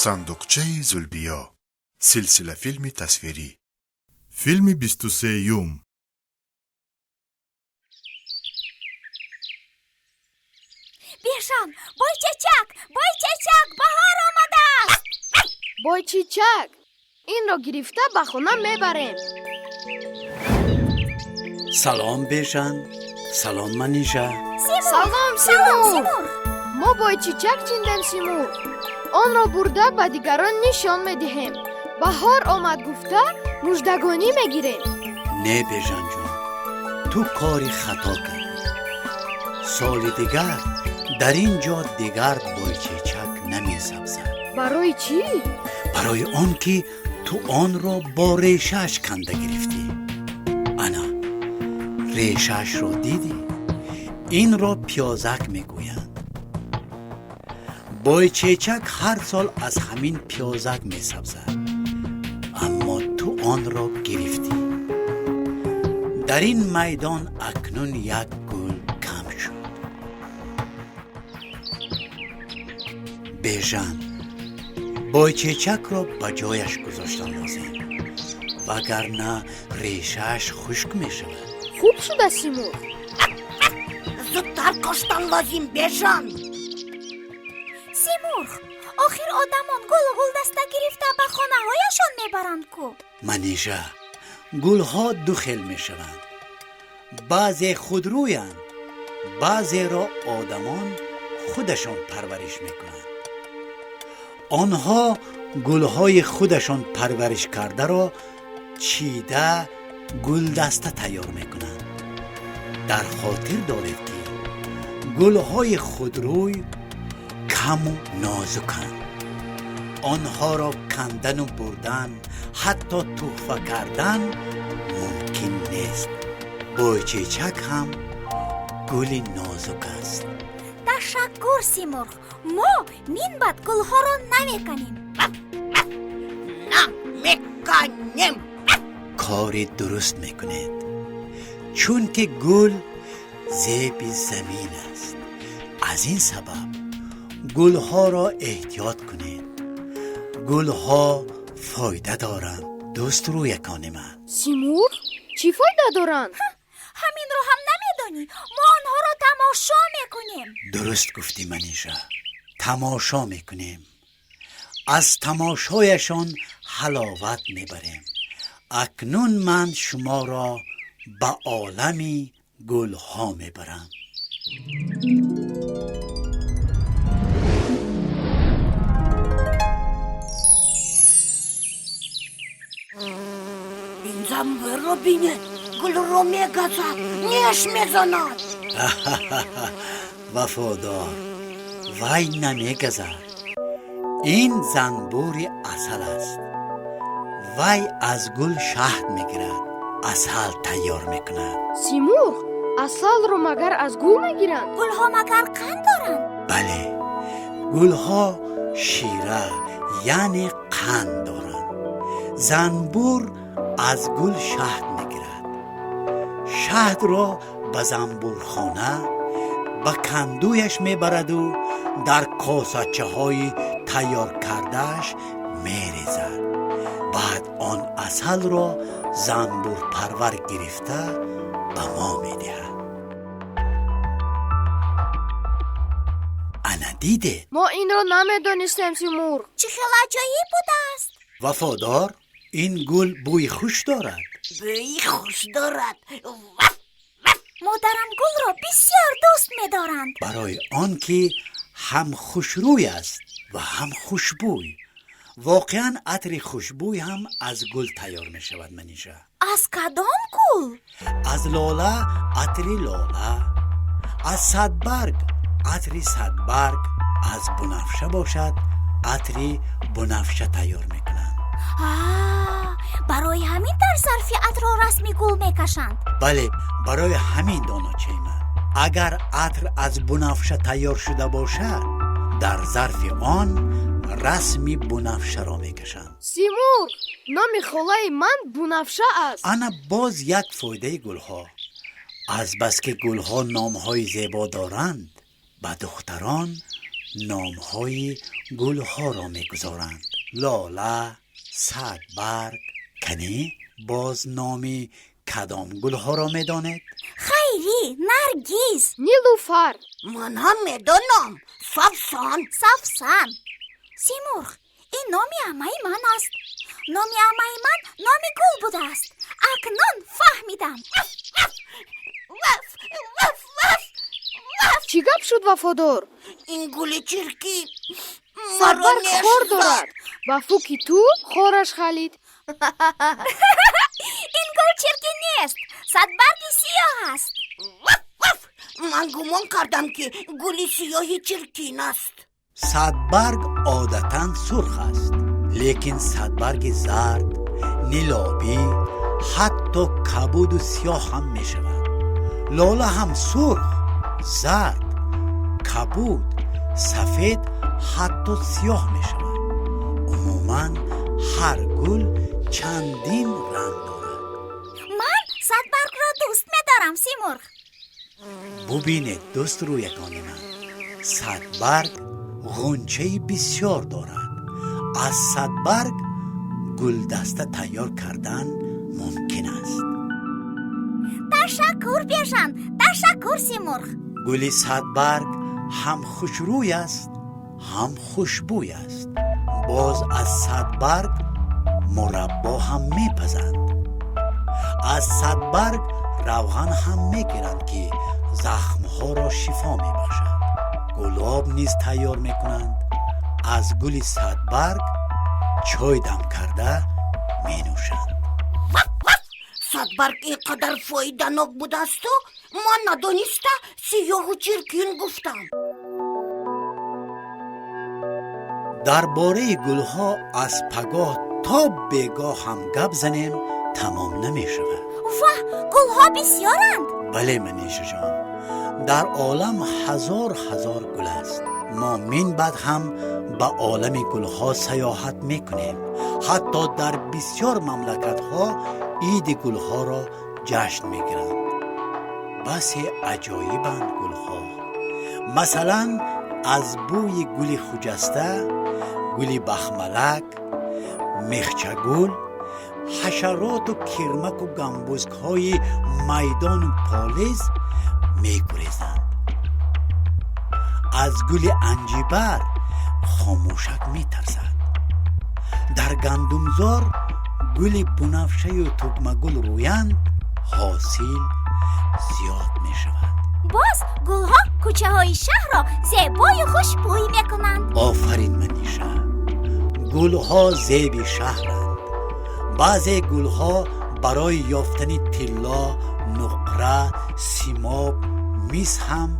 Сандуқчаи Зулбиё, силсилафилми тасвирӣ. Филми 23-юм. Бежан, Бойчечак, Бойчечак, баҳор омадааст! Бойчичак, инро гирифта ба хона мебарем. Салом, Бежан, салом, Манижа. Салом, Салом. Симурғ. Симурғ. Мо бойчичак чиндем, Симурғ. Онро бурда ба дигарон нишон медиҳем, баҳор омад гуфта муждагонӣ мегирем. Не, Бежанҷон, ту кори хато кардӣ. Соли дигар дар ин ҷо дигар бойчечак намесабзад. Барои чӣ? Барои он ки ту онро бо решааш канда гирифтӣ. Ана, решаашро дидӣ? Инро пиёзак мегӯянд. Бойчечак ҳар сол аз ҳамин пиёзак месабзад, аммо ту онро гирифтӣ. Дар ин майдон акнун як гул кам шуд. Бежан, бойчечакро ба ҷояш гузоштан лозим, вагарна решааш хушк мешавад. Хуб шуда, Симурғ. Зудтар коштан лозим, Бежан. Симурғ, охир одамон гулу гулдаста гирифта ба хонаҳояшон мебаранд ку. Манижа, гулҳо ду хел мешаванд: баъзе худрӯянд, баъзеро одамон худашон парвариш мекунанд. Онҳо гулҳои худашон парвариш кардаро чида гулдаста тайёр мекунанд. Дар хотир доред, ки гулҳои худрӯй каму нозуканд. Онҳоро кандану бурдан, ҳатто тӯҳфа кардан мумкин нест. Бойчечак ҳам гули нозук аст. Ташаккур, Симурғ. Мо минбаъд гулҳоро намеканем. Намеканем. Кори дуруст мекунед, чунки гул зеби замин аст. Аз ин сабаб гулҳоро эҳтиёт кунед. Гулҳо фоида доранд, дӯстрӯякони ман. Симурғ, чӣ фоида доранд? Ҳаминро ҳам намедонӣ? Мо онҳоро тамошо мекунем. Дуруст гуфтӣ, Манижа, тамошо мекунем, аз тамошояшон ҳаловат мебарем. Акнун ман шуморо ба олами гулҳо мебарам. Ин занбӯрро бинед, гулро мегазад, неш мезанад. Вафодор, вай намегазад. Ин занбури асал аст. Вай аз гул шаҳд мегирад, асал тайёр мекунад. Симурғ, асалро магар аз гул мегиранд? Гулҳо магар қанд доранд? Бале, гулҳо шира, яъне қанд доранд. Занбур аз гул шаҳд мегирад, шаҳдро ба занбурхона, ба кандуяш мебараду дар косачаҳои тайёр кардааш мерезад. Баъд он асалро занбурпарвар гирифта ба мо медиҳад. Ана, дидед? Мо инро намедонистем, Симурғ. Чӣ хел аҷоиб будааст! Вафодор, ин гул бӯи хуш дорад. Бӯи хуш дорад. Модарам гулро бисёр дӯст медоранд. Барои он ки ҳам хушрӯй аст ва ҳам хушбӯй. Воқеан, атри хушбӯй ҳам аз гул тайёр мешавад, Манижа. Аз кадом гул? Аз лола атри лола, аз садбарг атри садбарг, аз бунафша бошад атри бунафша тайёр мекунанд. А, барои ҳамин дар зарфи атро расми гул мекашанд. Бале, барои ҳамин, доночаи ман. Агар атр аз бунафша тайёр шуда бошад, дар зарфи он расми бунафшаро мекашанд. Симурғ, номи холаи ман Бунафша аст. Ана боз як фоидаи гулҳо. Азбаски гулҳо номҳои зебо доранд, ба духтарон Номҳои гулҳоро мегузоранд: лола, садбарг. Канӣ, боз номи кадом гулҳоро медонед? Хайрӣ, наргиз. Нилуфар. Ман ҳам медонам: савсан. Савсан. Симурғ, ин номи аммаи ман аст. Номи аммаи ман номи гул будааст. Акнун фаҳмидам. Чӣ гап шуд, Вафодор? Ин гули чиркин маро Садбарг неш хор зад. Дорад, ба фуки ту хораш халид. Ин гул чиркин нест, садбарги сиёҳ аст. Ман гумон кардам, ки гули сиёҳи чиркин аст. Садбарг одатан сурх аст, лекин садбарги зард, нилобӣ, ҳатто кабуду сиёҳ ҳам мешавад. Лола ҳам сурх, зард, кабуд, сафед, ҳатто сиёҳ мешавад. Умуман, ҳар гул чандин ранг дорад. Ман садбаргро дӯст медорам, Симурғ. Бубинед, дӯстрӯякони ман, садбарг ғунчаи бисёр дорад. Аз садбарг гулдаста тайёр кардан мумкин аст. Ташаккур, Бежан, ташаккур, Симурғ. Гули садбарг ҳам хушрӯй аст, ҳам хушбӯй аст. Боз аз садбарг мураббо ҳам мепазанд. Аз садбарг равған ҳам мегиранд, ки захмҳоро шифо мебахшад. Гулоб низ тайёр мекунанд. Аз гули садбарг чой дам карда менӯшанд. Садбарг ин қадар фоиданок будаасту ман надониста сиёҳу чиркин гуфтам. Дар бораи гулҳо аз пагоҳ то бегоҳ ҳам гап занем, тамом намешавад. Ваҳ, гулҳо бисёранд. Бале, Манижаҷон, дар олам ҳазор ҳазор гул аст. Мо минбаъд ҳам ба олами гулҳо саёҳат мекунем. Ҳатто дар бисёр мамлакатҳо иди гулҳоро ҷашн мегиранд. Басе аҷоибанд гулҳо. Масалан, аз бӯи гули хуҷаста, гули бахмалак, мехчагул ҳашароту кирмаку гамбузкҳои майдону полез мегурезанд. Аз гули анҷибар хомӯшак метарсад. Дар гандумзор гули бунафшаю тугмагул рӯянд, ҳосил зиёд мешавад. Боз гулҳо кӯчаҳои шаҳрро зебою хушбӯй мекунанд. Офарин, Маниша! Гулҳо зеби шаҳранд. Баъзе гулҳо барои ёфтани тилло, нуқра, симоб, мис ҳам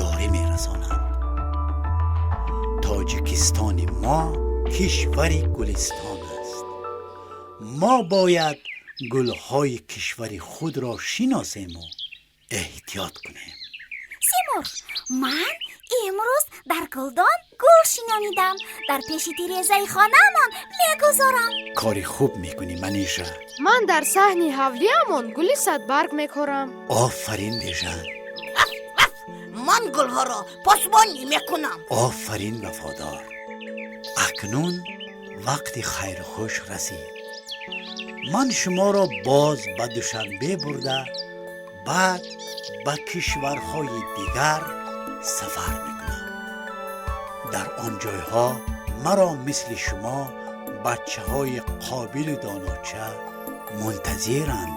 ёрӣ мерасонанд. Тоҷикистони мо кишвари гулистон аст. Мо бояд гулҳои кишвари худро шиносему эҳтиёт кунем. Симурғ, ман имрӯз дар гулдон гул шинонидам. Дар пеши тирезаи хонаамон мегузорам. Кори хуб мекунӣ, Маниша. Ман дар саҳни ҳавлиамон гули садбарг мекорам. Офарин, Бежан! Ман гулҳоро посбонӣ мекунам. Офарин, Вафодор! Акнун вақти хайрхуш расид. Ман шуморо боз ба Душанбе бурда, баъд ба кишварҳои дигар сафар мекунам. Дар он ҷойҳо маро мисли шумо бачаҳои қобилу доноча мунтазиранд.